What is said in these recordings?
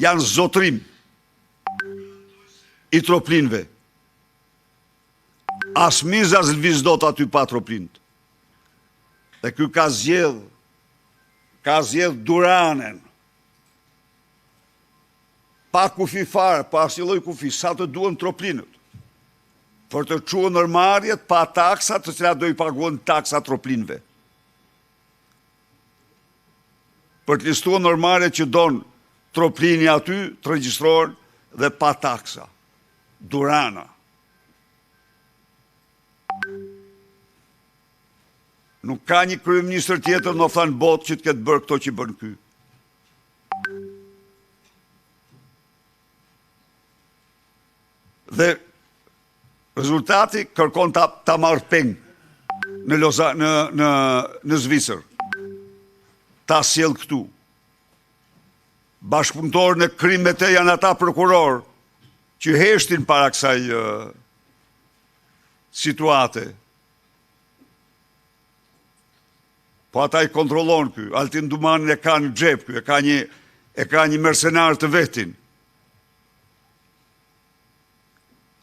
Janë zotrim i Troplinëve. As miza s'lëviz dot aty pa Troplinët. Dhe ky ka zgjedh, ka zgjedh Duranen. Pa kufi fare, pa asnjë lloj kufi, sa të duan Troplinët. Për të çuar ndërmarrjet pa taksa, të cilat do i paguhen taksa Troplinëve. Për të listuar ndërmarrjet që don Troplini aty, të regjistrohen dhe pa taksa. Durana. Nuk ka një kryeministër tjetër ndoshta në botë që të ketë bërë këto që bën ky. Dhe rezultati kërkon ta, ta marrë peng në, Loza, në, në, në Zvicër. Ta sjellë këtu. Bashkëpunëtorë në krim me të janë ata prokurorë që heshtin para kësaj uh, situate. Po ata i kontrollon ky, Altin Dumanin e ka në xhep ky, e ka një e ka një mercenar të vetin.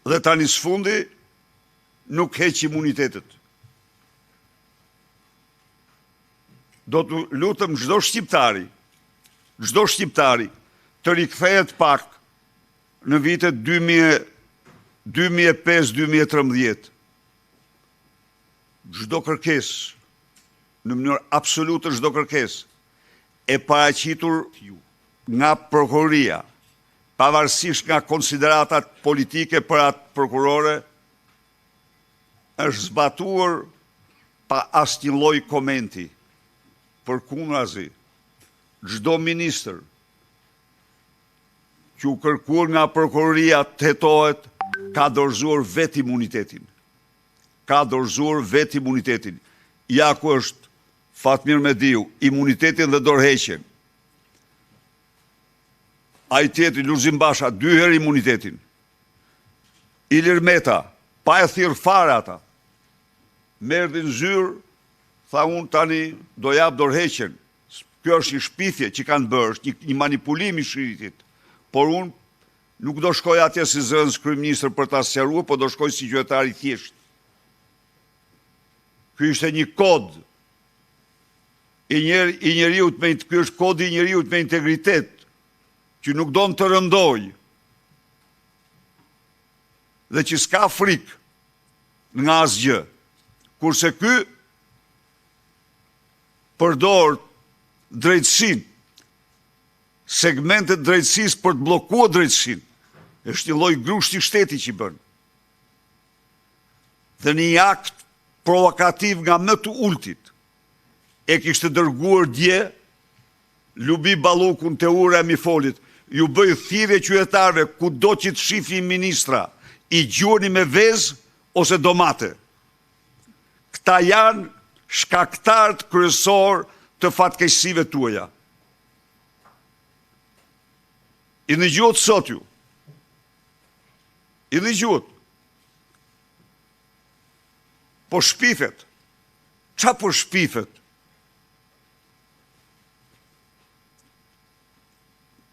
Dhe tani së fundi nuk heq imunitetet. Do të lutem çdo shqiptari, çdo shqiptari të rikthehet pak në vitet 2005-2013. Çdo kërkesë, në mënyrë absolute çdo kërkesë, e paraqitur nga prokuroria, pavarësisht nga konsideratat politike për atë prokurore, është zbatuar pa asnjë lloj komenti. Përkundrazi, çdo ministër që u kërkuar nga prokuroria të hetohet, ka dorëzuar vetë imunitetin. Ka dorëzuar vetë imunitetin. Ja ku është Fatmir Mediu, imunitetin dhe dorëheqjen. Ai tjetri, Lulzim Basha, dy herë imunitetin. Ilir Meta, pa e thirrë fare ata. Më erdhi në zyrë, tha unë tani do jap dorëheqjen. Kjo është një shpifje që kanë bërë, është një, një manipulim i shiritit. Por unë nuk do shkoj atje si zëvendëskryeministër për ta sqaruar, po do shkoj si qytetar i thjeshtë. Ky ishte një kod i njer, i njeriut me ky është kodi i njeriut me integritet që nuk don të rëndojë dhe që s'ka frikë nga asgjë. Kurse ky përdor drejtësinë, segmentet e drejtësisë për të bllokuar drejtësinë. Është një lloj grushti shteti që bën. Dhe një akt provokativ nga më të ultit, e kishte dërguar dje Lubi Ballukun te ura e Mifolit, ju bëj thirrje qytetarëve kudo që të shihni ministra, i gjuani me vezë ose domate. Këta janë shkaktarët kryesorë të fatkeqësive tuaja. I ndëgjuat sot ju. I ndëgjuat. Po shpifet. Ça po shpifet?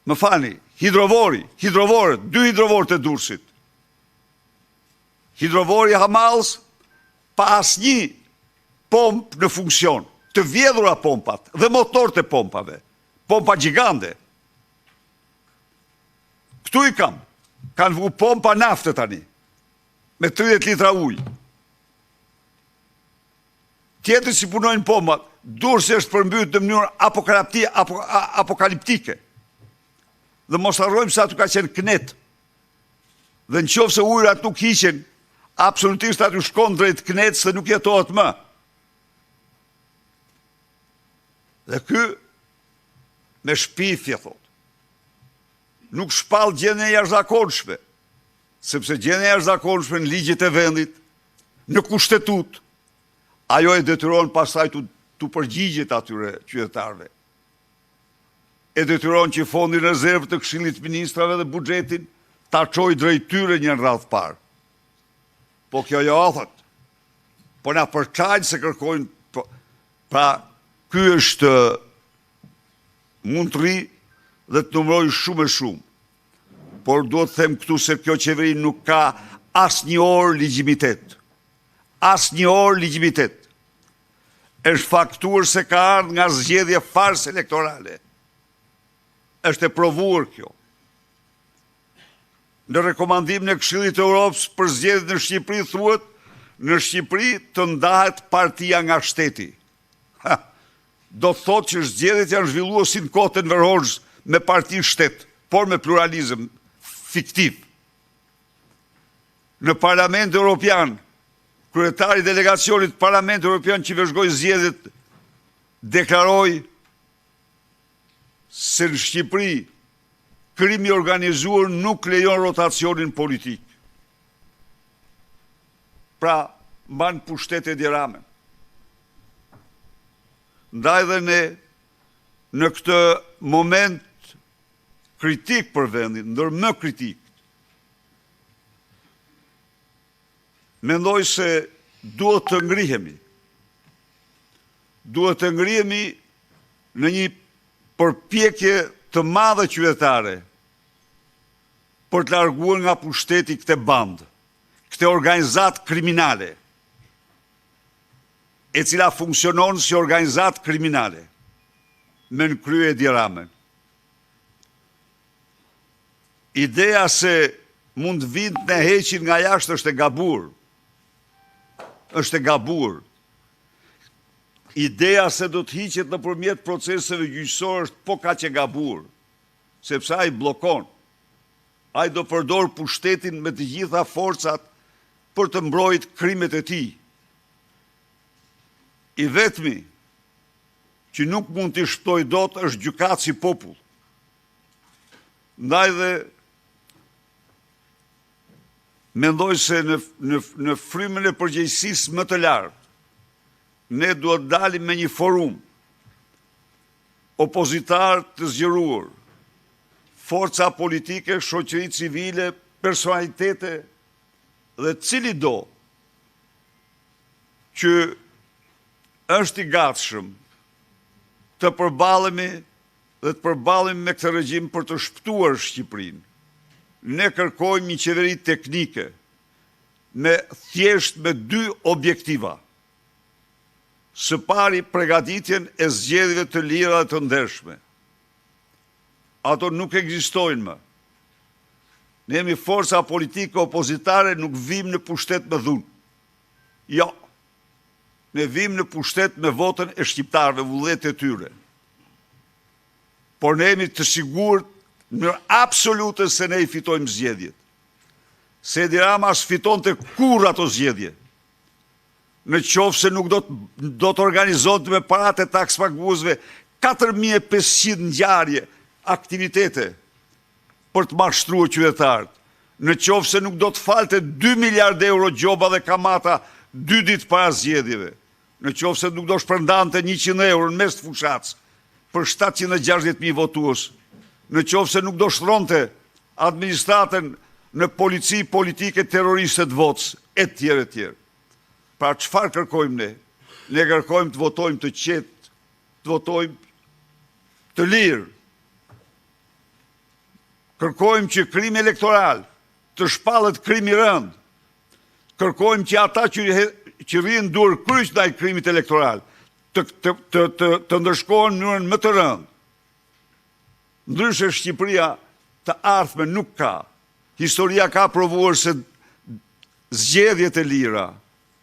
Më falni, hidrovori, hidrovorët, dy hidrovorët e Durrësit. Hidrovori i Hamallës pa asnjë pompë në funksion, të vjedhura pompat dhe motorët e pompave, pompa gjigande. Këtu i kam, kanë vu pompa nafte tani, me 30 litra ujë. Tjetër s'i punojnë pompat, Durrësi është përmbyt në mënyrë apokaliptike. Dhe mos harrojmë se aty ka qenë kënetë. Dhe në qoftë se ujërat nuk hiqen, absolutisht aty shkon drejt kënetës dhe nuk jetohet më. Dhe ky me shpifje, thotë, nuk shpall gjendjen e jashtëzakonshme, sepse gjendja e jashtëzakonshme në ligjet e vendit, në kushtetutë, ajo e detyron pastaj t'u përgjigjet atyre qytetarëve. E detyron që fondin rezervë të Këshillit të Ministrave dhe buxhetin ta çojë drejt tyre një në radhë të parë. Po kjo jo, thotë. Po na përçajnë se kërkojnë, po, pra, ky është mund të rri. Dhe të numëroj shumë e shumë. Por duhet të them këtu se kjo qeveri nuk ka asnjë orë legjitimitet. Asnjë orë legjitimitet. Është faktuar se ka ardhur nga zgjedhje farsë elektorale. Është e provuar kjo. Në rekomandimin e Këshillit të Europës për zgjedhjet në Shqipëri thuhet në Shqipëri të ndahet partia nga shteti. Ha, do të thotë që zgjedhjet janë zhvilluar si në kohë të Enver Hoxhës me parti shtet, por me pluralizëm fiktiv. Në Parlamentin Europian, kryetari i delegacionit të Parlamentit Europian që vëzhgoi zgjedhjet deklaroi se në Shqipëri krimi i organizuar nuk lejon rotacionin politik. Pra, mban pushtet Edi Ramën. Ndaj dhe ne në këtë moment kritik për vendin, ndër më kritik, mendoj se duhet të ngrihemi. Duhet të ngrihemi në një përpjekje të madhe qytetare për të larguar nga pushteti këtë bandë, këtë organizatë kriminale, e cila funksionon si organizatë kriminale, me në krye Edi Ramën. Ideja se mund të vijnë të na heqin nga jashtë është e gabuar. Është e gabuar. Ideja se do të hiqet nëpërmjet proceseve gjyqësore është po kaq e gabuar, sepse ai bllokon. Ai do përdorë pushtetin me të gjitha forcat për të mbrojt krimet e tij. I vetmi që nuk mund t'i shpëtojë dot është gjykatësi popull. Ndaj dhe mendoj se në, në, në frymën e përgjegjësisë më të lartë, ne duhet të dalim me një forum opozitar të zgjeruar, forca politike, shoqëri civile, personalitete dhe cilido që është i gatshëm të përballemi dhe të përballemi me këtë regjim për të shpëtuar Shqipërinë. Ne kërkojmë një qeveri teknike me thjesht me dy objektiva. Së pari pregatitjen e zgjedhjeve të lira dhe të ndershme. Ato nuk ekzistojnë më. Ne jemi forca politike opozitare, nuk vijmë në pushtet me dhunë. Jo. Ne vijmë në pushtet me votën e shqiptarëve, vullnetin e tyre. Por ne jemi të sigurt në mënyrë absolute se ne i fitojmë zgjedhjet. Se Edi Rama s'fitonte kurrë ato zgjedhje. Në qoftë se nuk do të, do të organizonte me paratë e takspaguesve 4500 ngjarje, aktivitete për të mashtruar qytetarët. Në qoftë se nuk do të falte 2 miliard euro gjoba dhe kamata dy ditë para zgjedhjeve. Në qoftë se nuk do shpërndante 100 euro në mes të fushatës për 760.000 votues. Në qoftë se nuk do shndërronte administratën në polici politike terroriste të votës, e tjerë, e tjerë. Pra çfarë kërkojmë ne? Ne kërkojmë të votojmë të qetë, të votojmë të lirë. Kërkojmë që krimi elektoral të shpallet krim i rëndë. Kërkojmë që ata që që rrinë duarkryq ndaj krimit elektoral të të të të, të ndëshkohen në mënyrën më të rëndë. Ndryshe Shqipëria të ardhme nuk ka. Historia ka provuar se zgjedhjet e lira,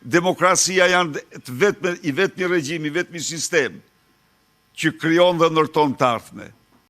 demokracia janë të vetme, i vetmi regjim, i vetmi sistem që krijon dhe ndërton të ardhme.